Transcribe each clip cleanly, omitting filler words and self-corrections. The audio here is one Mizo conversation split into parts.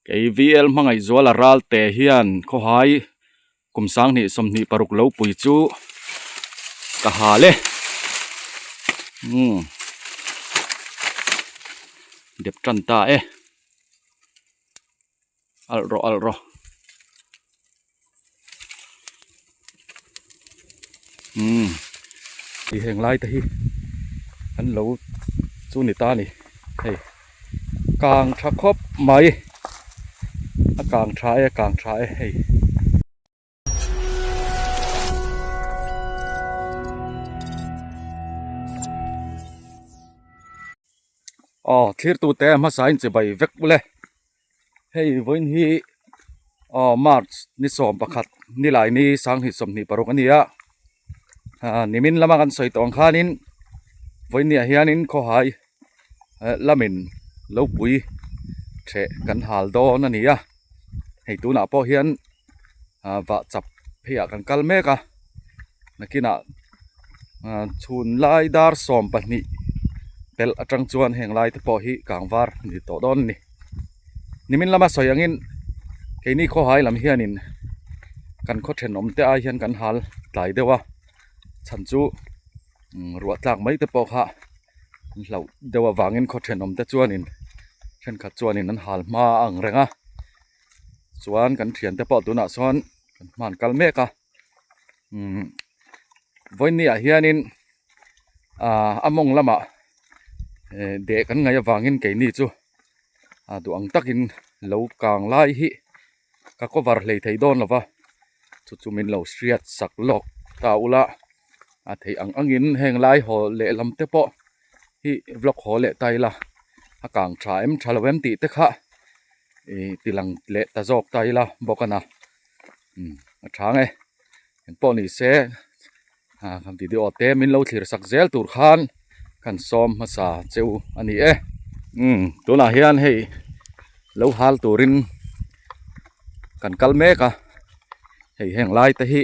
Kei VL Hmangaihzuala Ralte hian khawhai kum sanghnih 26 lo pui chu ka hal e. Umm dep tan ta e. Alh rawh alh rawh. Umm tih heng lai te hi an lo chu ni ta a ni hei kang tha khawp mai a kang tha e a kang tha e hei. Aw thlir tute hmasa in chibai vek ule hei vawiin hi aw march ni 11 nilai ni 2026 a ni a ah nimin lama kan sawi tawh ang khanin vawiin ni ah hianin khawhai lamin lo pui theh kan hal dawn a ni a hei tunah pawh hian ah vah chap phei ah kan kal mek a nakinah ah chhun lai dar 12 pelh atang chuan heng lai te pawh hi kang var a ni tawh dawn a ni nimin lama sawi angin keini khawhai lam hianin kan khaw thenawm te ai hian kan hal tlai deuh a chhan chu ruah tlak mai te pawh kha an hlauh deuh avangin khaw thenawm te chuanin thenkhat chuanin an hal hma ang reng a chuan kan thiante pawh tunah sawn kan hman kal mek a umm vawiin ah hianin ahh a mawng lamah eh deh kan ngaih avangin keini chu a duh ang takin lo kang lai hi ka cover hlei thei dawn lo va chu chu min lo hriat sak lawk ta ula a theih ang angin heng lai haw lehlam te pawh hi vlog haw leh ta ila a kang tha em tha lo em tih te kha ih ti lang leh ta zawk ta ila bawk a na umm a chang e engpawh ni se ah kan video te min lo thlir sak zel tur khan kan sawm hmasa cheu a ni e umm tunah hian hei lo hal turin kan kal mek a hei heng lai te hi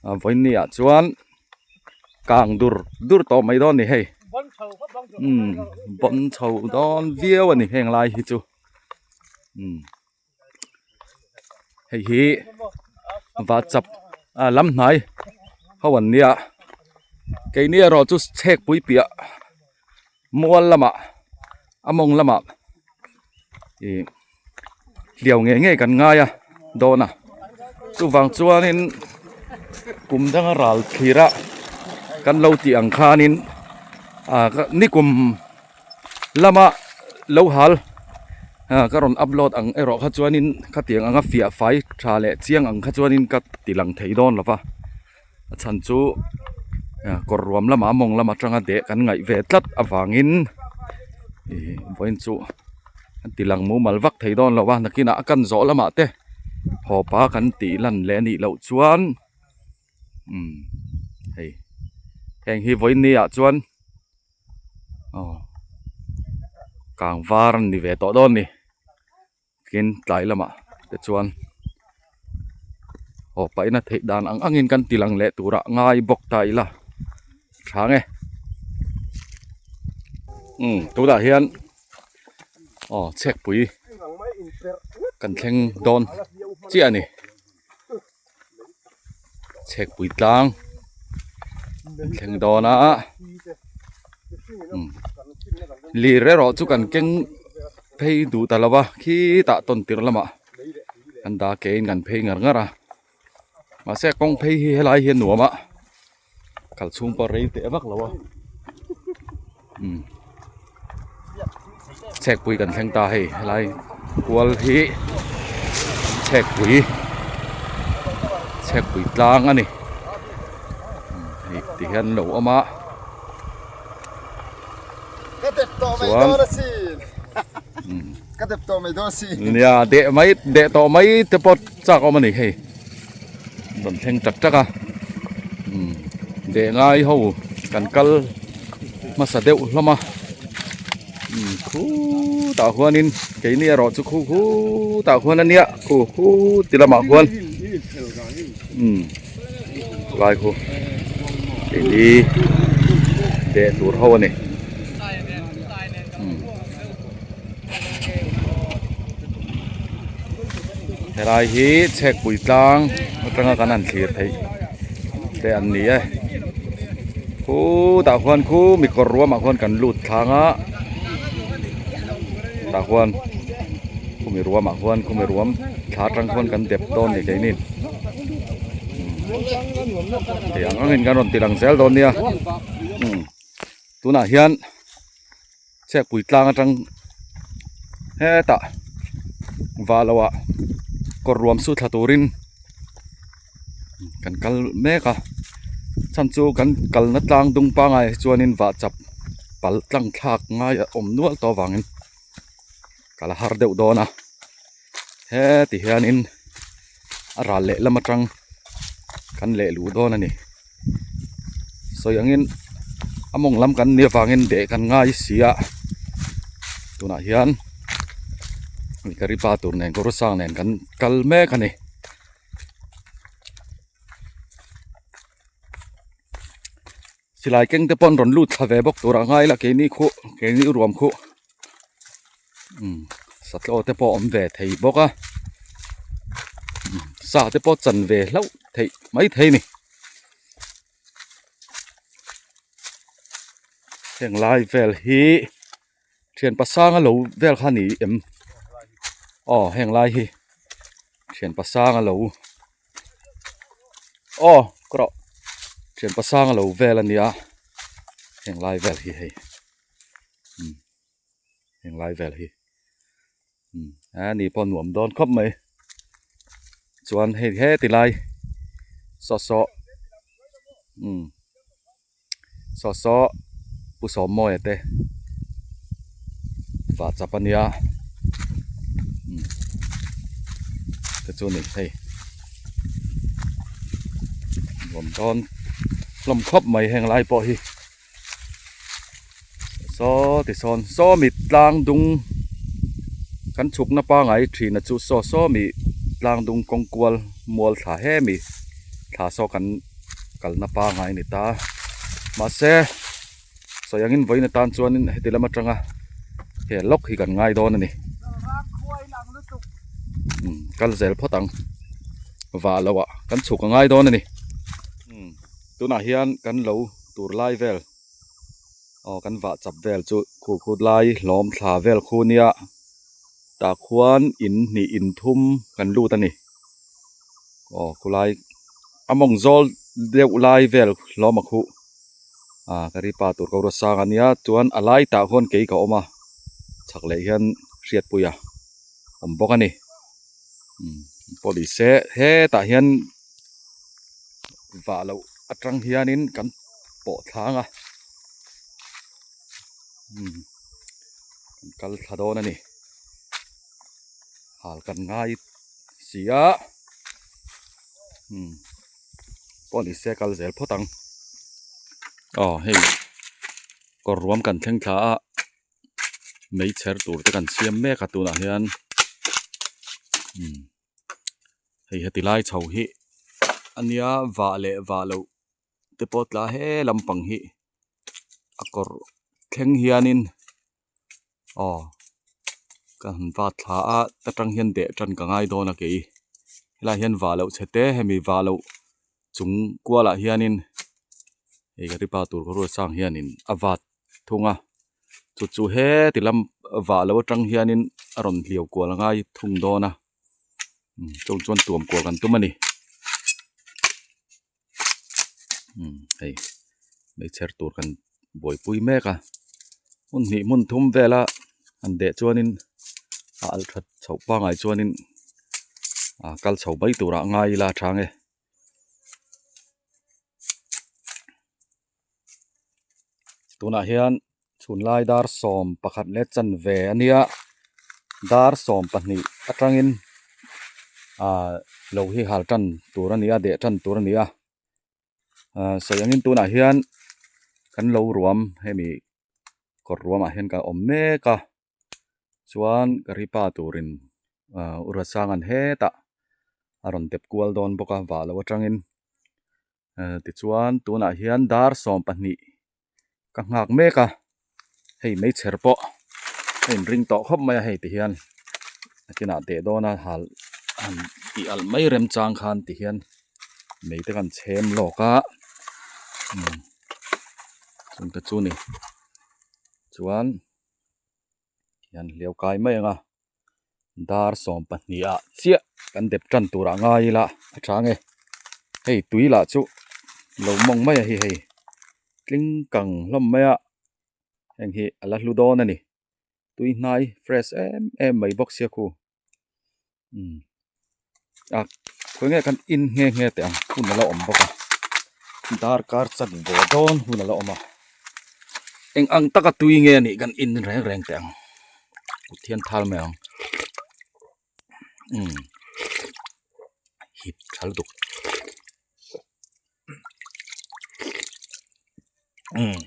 a vawiin ni ah chuan kang dur dur tawh mai dawn a ni hei umm bawn chho dawn viau a ni heng lai hi chu umm. Hei hi vahchap ah lam hnai ho an nia keini erawh chu chhek pui piah mual lamah a mawng lamah ih hliau ngei ngei kan ngai a dawn a chuvang chuanin kum danga ral thlir a kan lo tih ang khanin ah nikum. Lama lo hal ah ka rawn upload ang erawh kha chuanin khatiang anga fiah fai tha leh chiang ang kha chuanin ka ti lang thei dawn lo va a chhan chu ah kawr ruam lamah a mawng lam atanga deh kan ngaih ve tlat avangin ih vawiin chu an ti lang mumal vak thei dawn lo va nakinah a kan zawh lamah te haw pa kan tih lan leh a nih loh chuan umm hei heng hi vawiin ni ah chuan. Aw kang var an ni ve tawh dawn a ni tin tlai lamah te chuan haw paihna theih dan ang angin kan ti lang leh turah ngai bawk ta ila tha nge umm tunah hian aw chhekpui kan thleng dawn chiah a ni. Chhekpui tlang an thleng dawn a lir erawh chu kan keng phei duh ta lo va khitah tawn tirh lamah kan dah kein kan phei ngar ngar a mahse kawng phei hi helai hi a nuam a kal chhung pawh rei teh vak lo a chhekpui kan thleng ta hei helai kual hi chhekpui chhekpui tlang a ni hei ti hian an lo awm a chuan nia deh mai deh tawh mai te pawh chak awm a ni hei rawn thleng tak tak a umm deh ngai ho kan kal hmasa deuh hlawm a umm khutah huanin keini erawh chu khu khutah huan a nia khu khu ti lamah huan umm lai khu keini deh tur ho a ni. Helai hi chhekpui tlang atanga kan han thlir theih te an ni e khutah khuan khu mi kawr ruamah khuan kan lut thlang a tah khuan khumi ruamah khuan khumi ruam thla atang khuan kan dep dawn ni keini hei ang angin kan rawn ti lang zel dawn nia tunah hian. Chhekpui tlang atang hetah vah loh ah kawr ruam su thla turin kan kal mek a chhan chu kan kalna tlang dung pangai hi chuanin vah chap pal tlang thlak ngai a awm nual tawh avangin kal a har deuh dawn a heti hianin a ral leh lam atang kan leh luh dawn a ni sawi angin a mawng lam kan nih avangin deh kan ngai si a tunah hian karipa tur nen kawr sang nen kan kal mek a ni. Silai keng te pawh an rawn lut thla ve bawk tur a ngai la keini khuh keini ruam khuh umm satlaw te pawh a awm ve thei bawk a sa te pawh chan ve hlauh theih mai thei a ni heng lai vel hi thian pasanga lo vel kha a ni em aw heng lai hi thian pasanga lo. Aw ka rawh thian pasang a lo vel a nia heng lai vel hi hei umm heng lai vel hi umm a ni pawh nuam dawn khawp mai chuan hei heti lai saw saw umm saw saw pu sawmmawia te vah chap a nia umm te chu a ni hei nuam dawn hlawm khawp mai heng lai pawh hi saw tisawn saw mi tlang dung kan chhukna pangai thina chu saw saw mi tlang dung kawng kual mual thla hemi thla saw kan. Kalna pangai a ni ta mahse sawi angin vawiin atan chuanin heti lam atanga he lawk hi kan ngai dawn a ni umm kal zel phawt ang vah loh ah kan chhuk a ngai dawn a ni umm tunah hian kan lo tur lai vel aw kan vah chap vel chu khu khut lai hlawm thla vel khu nia tah khuan in hnih in thum kan lut a ni. Aw khulai a mawng zawl deuh lai vel hlawm a khuh ah ka ri pa tur ko rawt sang a nia chuan a lai tah khuan kei ka awm a chhak leh hian hriatpui a awm bawk a ni umm pawh ni se hetah hian vah loh atang hianin kan pawh thlang a umm kan kal thla dawn a ni hal kan ngai. Si a umm pawh ni se kal zel phawt ang aw hei kawr ruam kan thleng thla a meichher tur te kan siam mek a tunah hian umm hei heti lai chho hi a nia vah leh vah loh te pawh tla he lampang hi a kawr thleng hianin. Aw ka han va thla a ta tang hian deh tan ka ngai dawn a kei helaiah hian vah loh chhe te hemi vah loh chung kualah hianin hei ka ripa tur kawr sang hianin a vat thung a chu chu heti lam vah loh atang hianin a rawn hliau kual a ngai thung dawn a chung chuan tuam kual kan tum a ni hei meichher tur kan buaipui mek a hmun hnih hmun thum vela han deh chuanin a alh that chhoh pangai chuanin ah kal chho mai turah ngai ila a chang e. Tunah hian chhunlai dar 11 leh chanve a nia dar 12 atangin ah lo hi hal tan tur a ni a deh tan tur a ni a ah sawi angin tunah hian kan lo ruam hemi kawr ruamah hian kan awm mek a chuan ka ripa turin ah u Rasanga'n hetah a rawn dep kual dawn bawk a vah loh atangin tichuan tunah hian dar 12 ka nghak mek a hei meichher pawh a inring tawh khawp mai a hei ti hian a kinah teh dawn a hal han tih alh mai remchang khan ti hian mei te kan chhem lawk a umm chung te chu ni chuan hian hliau kai mai ang a dar 12 ah chiah kan dep tan tur ah ngai ila a tha nge hei tui lah chu lo mawng mai a hi hei tling kang hlawm mai a heng hi a la hlu dawn a ni tui hnai fresh em em mai bawk sia khu umm a khawi nge kan in nghe nghe teh ang hun a la awm bawk a darkar chan ve dawn hun a la awm a eng ang taka tui nge anih kan in reng reng teh ang kut hian thal mai ang umm hip tha lutuk umm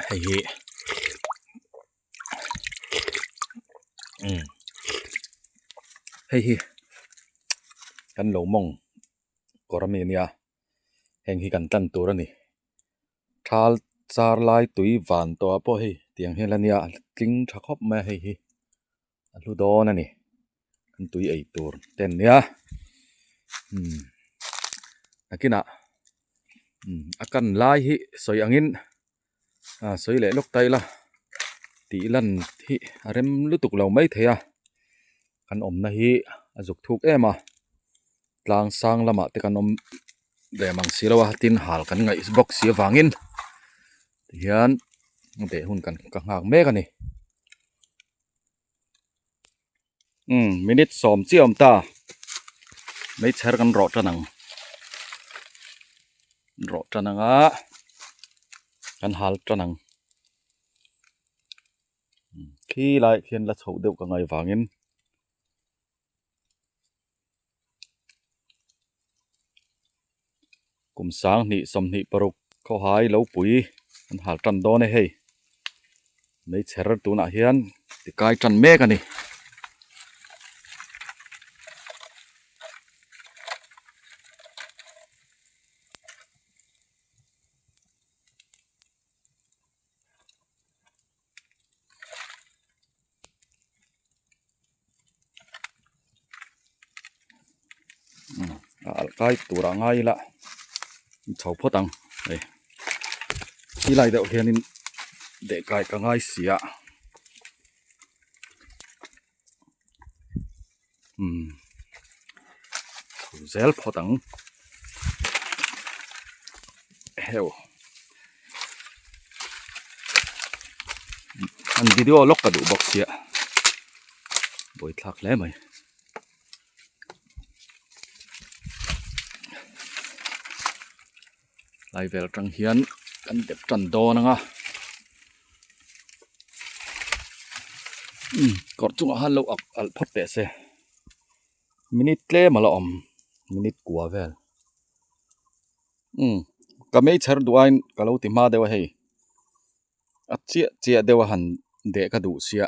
hei hi umm hei hi kan lo mawng kawr ami ania heng hi kan tan tur a ni thal char lai tui van tawh ah pawh hei tiang hian a nia tling tha khawp mai a hei hi a hlu dawn a ni kan tui ei tur te an nia umm nakinah umm a kan lai hi sawi angin. Ah sawi leh lawk ta ila tih lan hi a rem lutuk lo mai thei a kan awmna hi a zuk thuk em a tlang sang lamah te kan awm ve mang si lo a tin hal kan ngaih bawk si avangin tihian beh hun kan ka nghak mek a ni umm minute sawm chiah a awm ta meichher kan rawh tan ang rawh tan ang a kan hal tan ang khi laiah khian la chhoh deuh ka ngai vangin. Kum 20 26 khawhai lo pui an hal tan dawn e hei meichher tunah hian tikai tan mek a ni. A alh kai tur ah ngai ila chho phawt ang hei ti lai deuh hianin deh kai ka ngai si a umm chho zel phawt ang heuh an video lawk ka duh bawk sia buaithlak hle mai. Lai vel atang hian kan dep tan dawn ang a umm kawr chungah khan lo ak alh phawt teh se minute tlem a la awm minute kua vel umm ka meichher duh aiin ka lo ti hma deuh a hei a chiah chiah deuh a han deh ka duh sia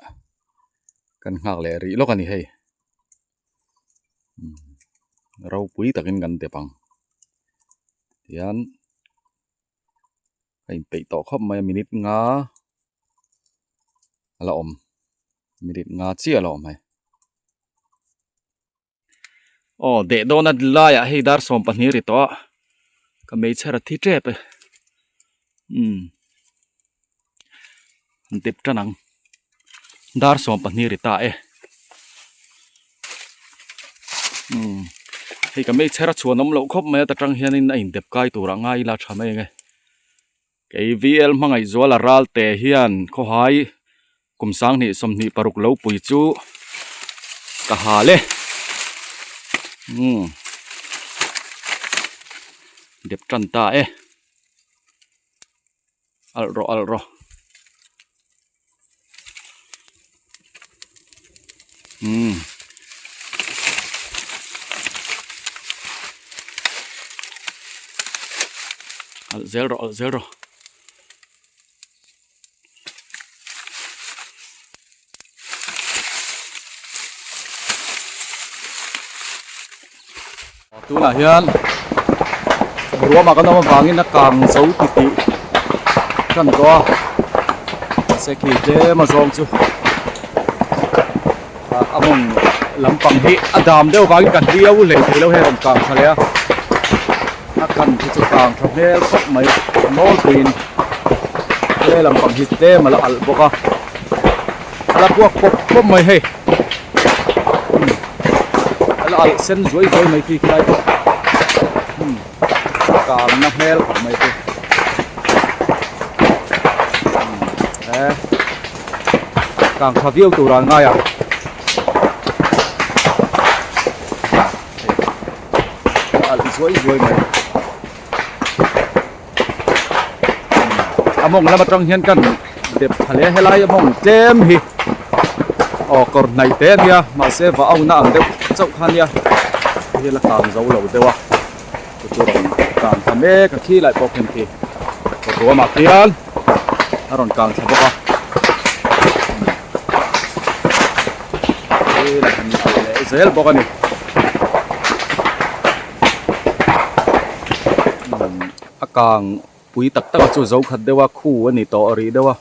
kan nghak leh rih lawk a ni hei. Ropui takin kan dep ang tihian a inpeih tawh khawp mai a minute nga a la awm minute nga chiah a la awm hei aw deh dawn a laiah hei dar 12 ri tawh a ka hmeichher a thi tep e umm an dep tan ang. Dar 12 ri ta e. Umm hei ka meichher a chhuan awm loh khawp mai a ta tang hianin a indep kai turah ngai ila tha mai ang e. Kei VL Hmangaihzuala Ralte hian khawhai kum 2026 lo pui chu ka hal e. Umm dep tan ta e. Alh rawh alh rawh umm alh zel rawh alh zel rawh Tunah hian ruamah kan awm avangin a kang zo ti tih tan tawh a mahse khi tlem a zawng chu a mawng. Lampang hi a dam deuh vangin ka hliau hlei thei lo hei a rawn kang tha leh a a kan khi chu kang tha hmel khawp mai nawlpuiin he lampang hi tlem a la alh bawk a a la puak pawp pawp mai hei a la alh sen zuai zuai mai khi khilai pawh kang na hmel khawp mai chu he kang tha viau tur ah ngai a. A alh zuai zuai mai a mawng lam atang hian kan dep tha hle a helai a mawng tlem hi aw kawr hnaih te ania mahse va au na ang deuh chauh kha ania hei hi la kang zo lo deuh a chu chu rawn kang thla mek a khi lai pawh khin khi ruamah khian a rawn kang thla bawk a. Zel bawk a ni a kang pui tak tak a chu zo khat deuh a khu a ni tawh rih deuh a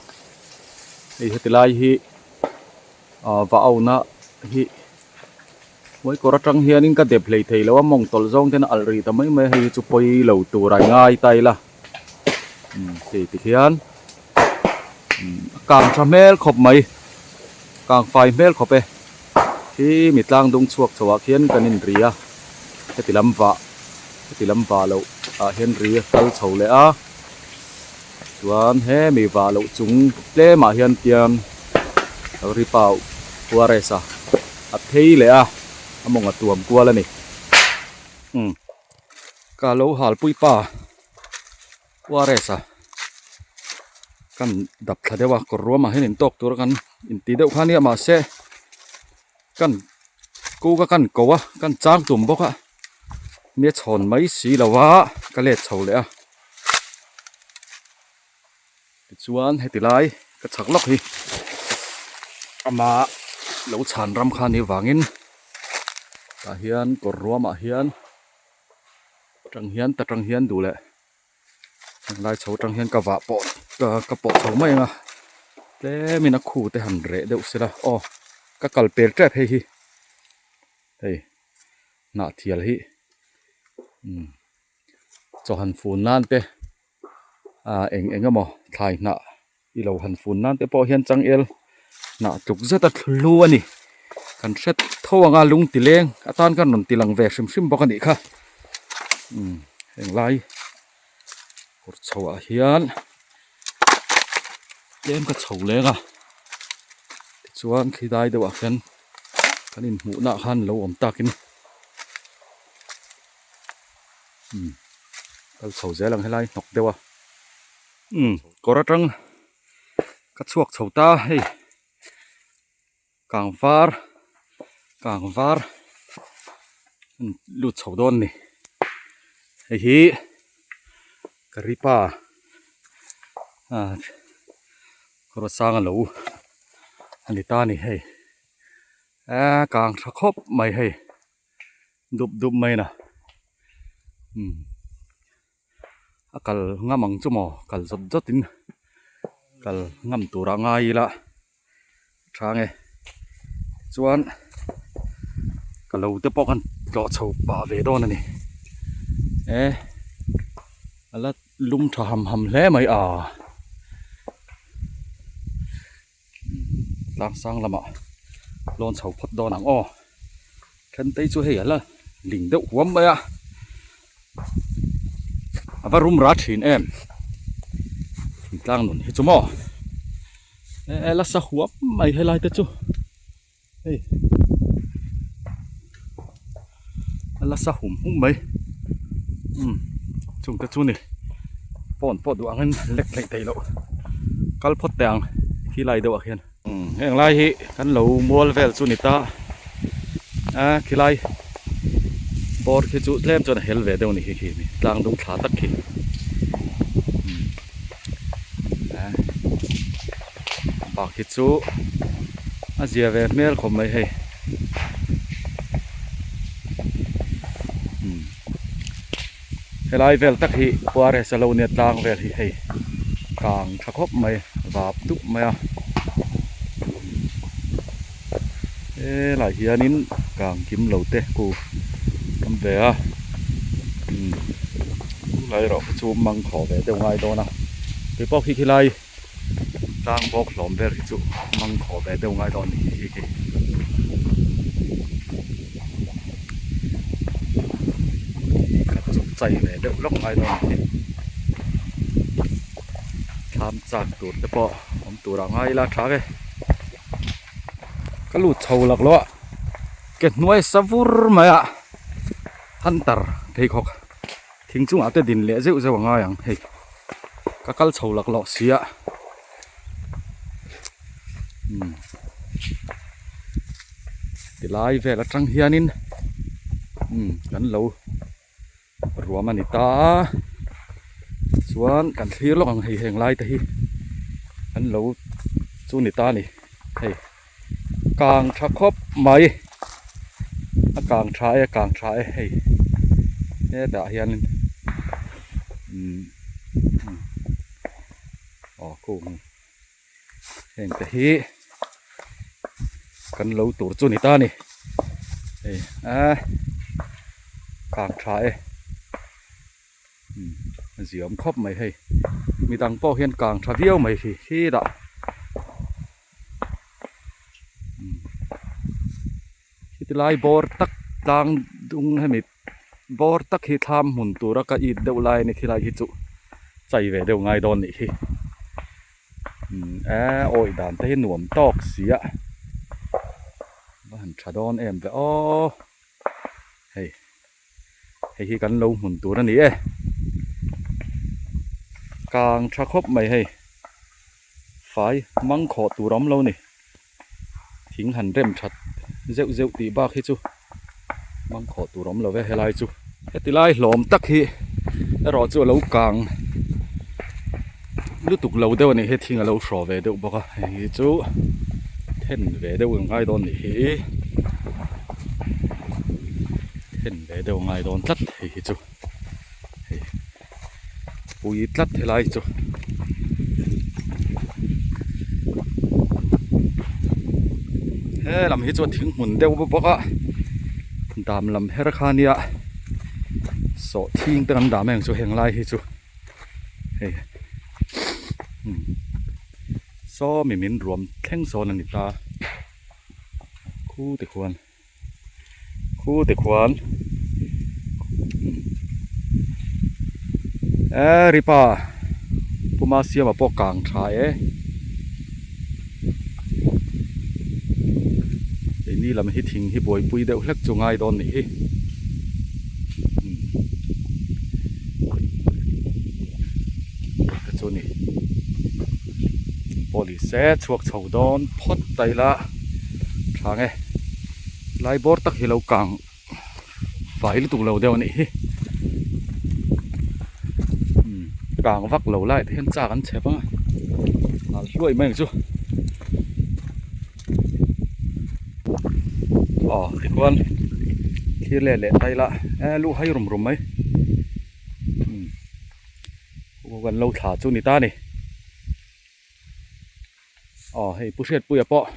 hei heti lai hi ah va au na hi hnuai kawr atang hianin ka dep hlei thei lo a mawng tawlh zawng ten a alh rih ta mai mai a hei hi chu pawi lo tur a ngai ta ila hei tikhian. A kang tha hmel khawp mai kang fai hmel khawp e khi mi tlang dung chhuak chho ah khian kan in ri a heti lam vah heti lam vah loh ah hian ri a kal chho leh a chuan he mi vah loh chung tlem ah hian tiang ri pau Juarez a a phei leh a a mawng a tuam kual a ni umm ka lo halpui pa. Juarez a kan dap thla deuh a kawr ruamah hian intawk tura kan intih deuh kha ania mahse kan kuk a kan ko a kan chang tum bawk a nia chhawn mai si lo a ka let chho leh a tichuan heti lai ka chhak lawk hi ama lo chhan ram kha ni vangin tah hian kawr ruamah hian. Tang hian ta tang hian duh leh lai chho tang hian ka vah pawh ka pawh chho mai ang a tlemin a khu te han reh deuh sela aw ka kal pel tep hei hi hei hnah thial hi umm chaw han fun nan te ah eng eng emaw thlai hnah i lo han fun nan te pawh hian changel hnah tluk zet a thlu a ni kan hre tho ang a lung ti leng atan khan rawn ti lang ve hrim hrim bawk a nih kha umm heng lai kawr chho ah hian tlem ka chho leng a tichuan khi dai deuh ah khian kan inhmuh na ah khan lo awm takin umm kal chho zel ang helai hnawk deuh a. Umm kawr atang ka chhuak chho ta hei kangvar kangvar lut chho dawn a ni hei hi ka ri pa ah kawr sang a lo a ni ta a ni hei eee kang tha khawp mai hei dup dup mai na umm. A kal ngam ang chu maw kal zawt zawt in kal ngam tur a ngai ila tha nge chuan ka lo te pawh khan tlawh chho pah ve dawn a ni e a la lum tha ham ham hle mai a tlang sang lamah lawn chho phawt dawn ang aw then te chu hei a la ling deuh huam mai a a va rum ra thin em thingtlang nun hi chu maw e la sa huam mai helai te chu hei a la sa hum hum mai umm chung te chu ni phone pawh duh angin lek theih theih loh kal phawt teh ang khi lai deuh ah khian umm heng lai hi kan lo mual vel chu ni ta a khi lai bawr khi chu tlem chuan a hel ve deuh a ni khi khi tlang dung thla tak khi umm a bak hi chu a zia ve hmel khawp mai hei umm helai vel tak hi Juarez a lo nia tlang vel hi hei kang tha khawp mai vap dup mai a helai hianin. Kang kim lo te ku awm ve a umm tunlai erawh kha chu mang khawh ve deuh ngai dawn a tui pawh khi khilai tlang bawk hlawm vel khi chu mang khawh ve deuh ngai dawn a ni khi khi khi khat chu chai ve deuh lawk ngai dawn a ni thlam chak tur te pawh awm tur ah ngai ila tha ve. Ka lut chho lak lo a ke hnuai sa vur mai a hunter pheikhawk thing chungah te din leh zeuh zeuh a ngai ang hei ka kal chho lak loh si a umm tilai vel atang hianin umm kan lo ruam a ni ta a chuan kan thlir lawk ang hei heng lai te hi an lo chu ni ta a ni hei kang tha khawp mai a kang tha e a kang tha e hei hetah hianin umm aw khung heng te hi kan lo tur chu ni ta a ni hei a kang tha e umm ziam khawp mai hei midang pawh hian kang tha viau mai hi khitah umm khiti lai bawr tak tlang dung hemi bawr tak hi thlam hmun tura ka it deuh lai a ni khilai hi chu chai ve deuh ngai dawn nih hi. Umm eh awih dan te hi nuam tawk si a va han tha dawn em ve aw hei hei hi kan lo hmun tur a ni e kang tha khawp mai hei fai mang khawh tur a awm lo ni thing han rem that zeuh zeuh tih bak hi chu mang khawh tur a awm lo ve helai chu. Heti lai hlawm tak hi erawh chu a lo kang lutuk lo deuh a ni he thing a lo hraw ve deuh bawk a hei hi chu then ve deuh ang ngai dawn nih hi then ve deuh a ngai dawn tlat hei hi chu hei pui tlat helai chu. He lam hi chu a thing hmun deuh bawk a dam lam her kha nia sawh thing te kan dah mai ang chu heng lai hi chu hei umm saw mi min ruam thleng sawn a ni ta khu te khuan. Khu te khuan eh ripa puma siama pawh kang tha e keini lam hi thing hi buaipui deuh hlek chu ngai dawn nih hi te chu ni pawh se chhuak chho dawn phawt ta ila tha nge lai bawr tak hi lo kang fai lutuk lo deuh a nih hi umm kang vak lo lai te hian chak an chep ang a nghal hluai mai ang chu aw tikhuan thlir let leh ta ila e lu hai rum rum mai umm kan lo thla chu ni ta a ni. Aw hei pu Hriatpuia pawh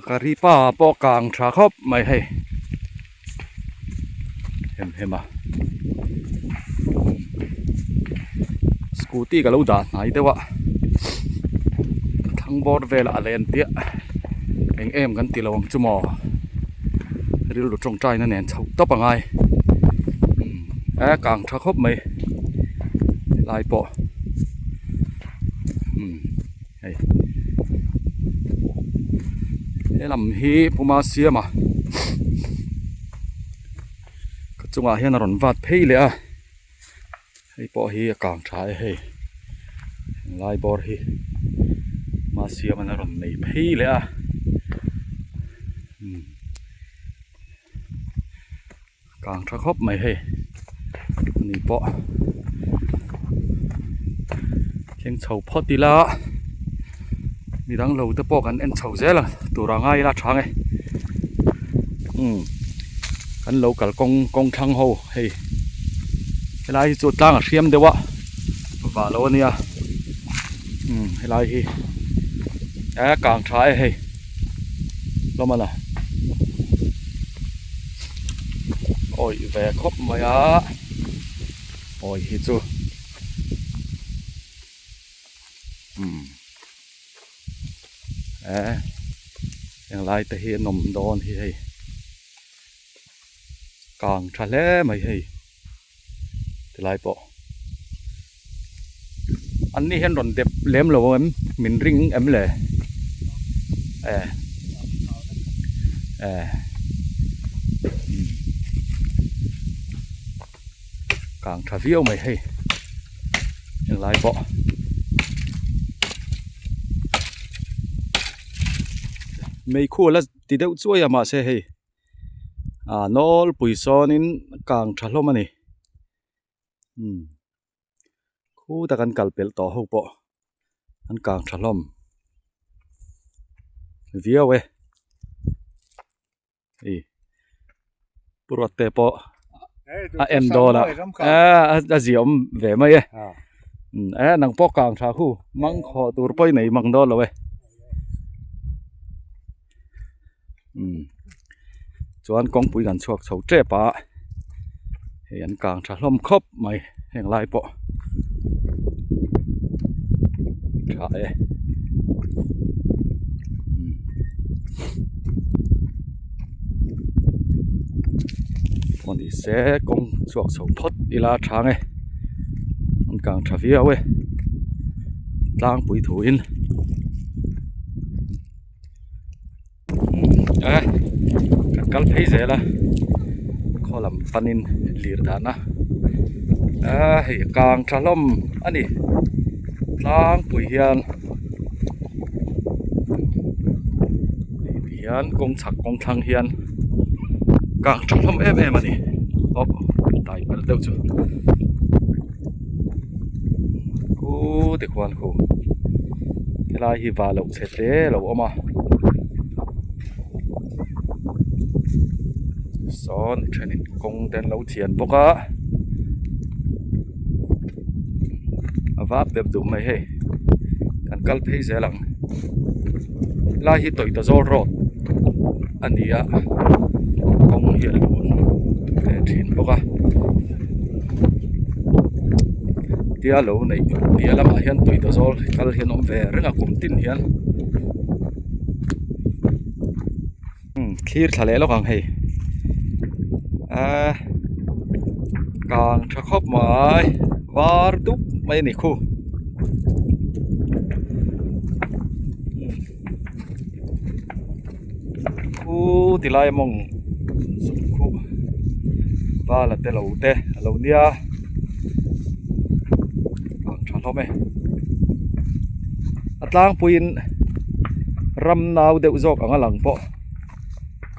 ka ri pa pawh kang tha khawp mai hei hem hem a scooty ka lo dah hnai deuh a thlang bawr velah a len piah eng em kan ti lo ang chu maw rilru tawngtai na nen chhoh tawp a ngai a kang tha khawp mai helai pawh. Umm hei he lam hi puma siama ka chungah hian a rawn vat phei leh a hei pawh hi a kang tha e hei lai bawr hi puma siaman a rawn nei phei leh a umm. Kang tha khawp mai hei ani pawh thleng chho phawt ila midang lo te pawh kan en chho zel a tur a ngai ila tha nge umm kan lo kal kawng kawng thlang ho hei helai hi chu tlang a hriam deuh a vah lo ania umm helai hi a kang tha e hei hlawm a la. Awih ve khawp mai a awi hi chu umm eh englai te hi a nawm dawn hi hei kang tha hle mai hei tilai pawh an ni hian rawn dep lem lo em min ring em le eh eh kang tha viau mai hei englai pawh. Meikhu a la ti deuh chuai a mahse hei ah nawlpui sawnin kang tha hlawm a ni umm khuta kan kal pelh tawh ho pawh an kang tha hlawm viau e hei pu ruatte pawh a en dawn a a ziah awm ve mai e e nang pawh kang tha khu mang khawh tur pawh i nei mang dawn lo e. Umm chuan kawngpui kan chhuak chho tep a hei an kang tha hlawm khawp mai heng lai pawh tha e aw ni se kawng chhuak chho phawt ila a chhang e an kang tha viau e tlangpui thuin. A kan kal phei zel a khaw lam panin lir dan a a hei kang tha hlawm a ni tlangpui hian hei ti hian kawng chhak kawng thlang hian kang tha hlawm em em a ni aw tai palh deuh chu khu ti khuan khu helai hi va loh chhe hle a lo awm a sawn thenin kawng te an lo thian bawk a a vap deuh duh mai hei kan kal phei zel ang helai hi tawita zawl road a ni a kawng hi a lun ve thin bawk a tia lo neih piah lamah hian tawita zawl kal hi an awm ve reng a kum tin hian thlir thla leh lawk ang hei aaa kang tha khawp mai var dup mai a ni khu. Khu ti lai mawng zuk khu vala te lo te a lo nia ang tha hlawm e a tlangpuiin ram nau deuh zawk ang a lang pawh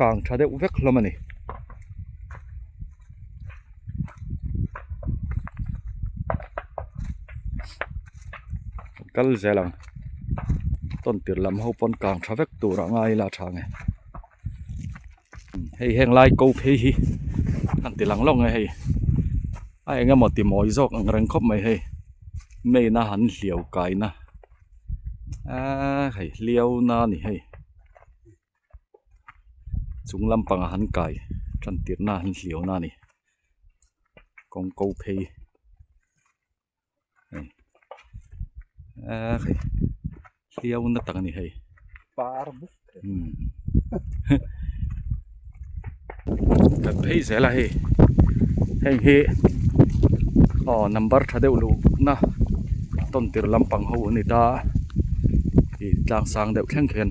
kang tha deuh vek hlawm a ni. Kal zel ang tawn tir lam ho pawn kang tha vek tur a ngai ila tha nge hei heng lai ko phei hi an ti lang lawk nge hei a eng emaw ti mawi zawk ang reng khawp mai hei main a han hliau kai na aaa hei hliau na a ni hei. Chung lampangah han kai tan tirhna an hliau na a ni kawng ko phei hei aaa hei hliau na tak a ni hei par buk umm kan phei zel a hei heng hi aw number tha deuh luh na tawn tir lampang ho a ni ta ih tlang sang deuh thleng khian.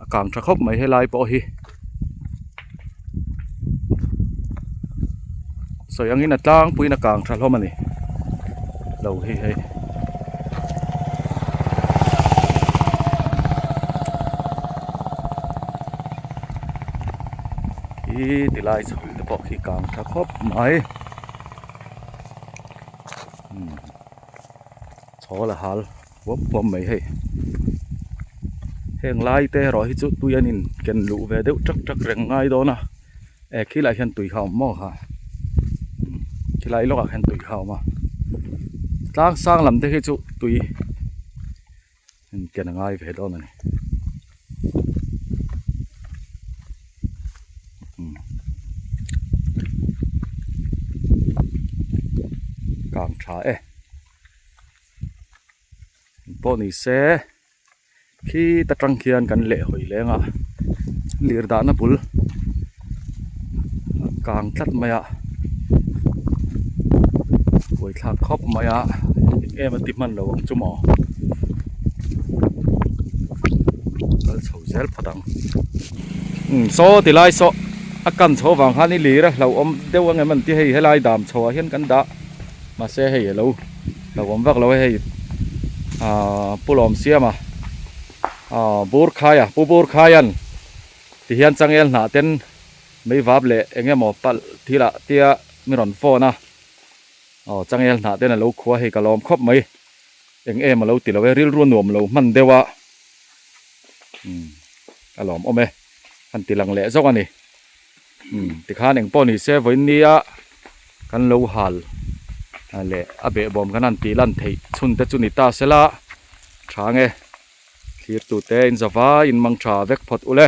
A kang tha khawp mai helai pawh hi sawi angin a tlangpuiin a kang tha hlawm a ni lo hi hei. Hi ti lai chho te pawh khi kang tha khawp mai chhawl a hal. Huam huam mai hei heng lai te erawh hi chu tui an in ken luh ve deuh tak tak reng ngai dawn a eh khilai hian tui kha a awm maw kha khilai lawkah khian tui kha a awm a tlang sang lam te khi chu tui in ken a ngai ve dawn a ni. Tha e. Pawh ni se khi ta tang khian kan leh hawi leng a lir dahna bul a kang tlat mai a buaithlak khawp mai a eng em a ti hman lo ang chu maw kal chho zel phawt ang umm saw ti lai saw a kan chho vang khan i lir a hlauhawm deuh ang em an ti hei helai dam chho ah hian kan dah. Mahse hei alo hlauhawm vak lo a hei ahh Pu Lawmsiama ahh Burkhaia Pu Burkhaia'n ti hian changel hnah ten mei vap leh eng emaw palh thil ah tia mi rawn phone a aw changel hnah ten alo khua hei ka lawm khawp mai eng em alo ti lo e rilru nuam lo hman deuh a umm a lawm awm e han ti lang leh zawk a ni. Umm tikhan engpawh ni se vawiin nia kan lo hal leh a behbawm kan han tih lan theih chhun te chu ni ta sela tha nge thlir tute in za vai in mang tha vek phawt ule.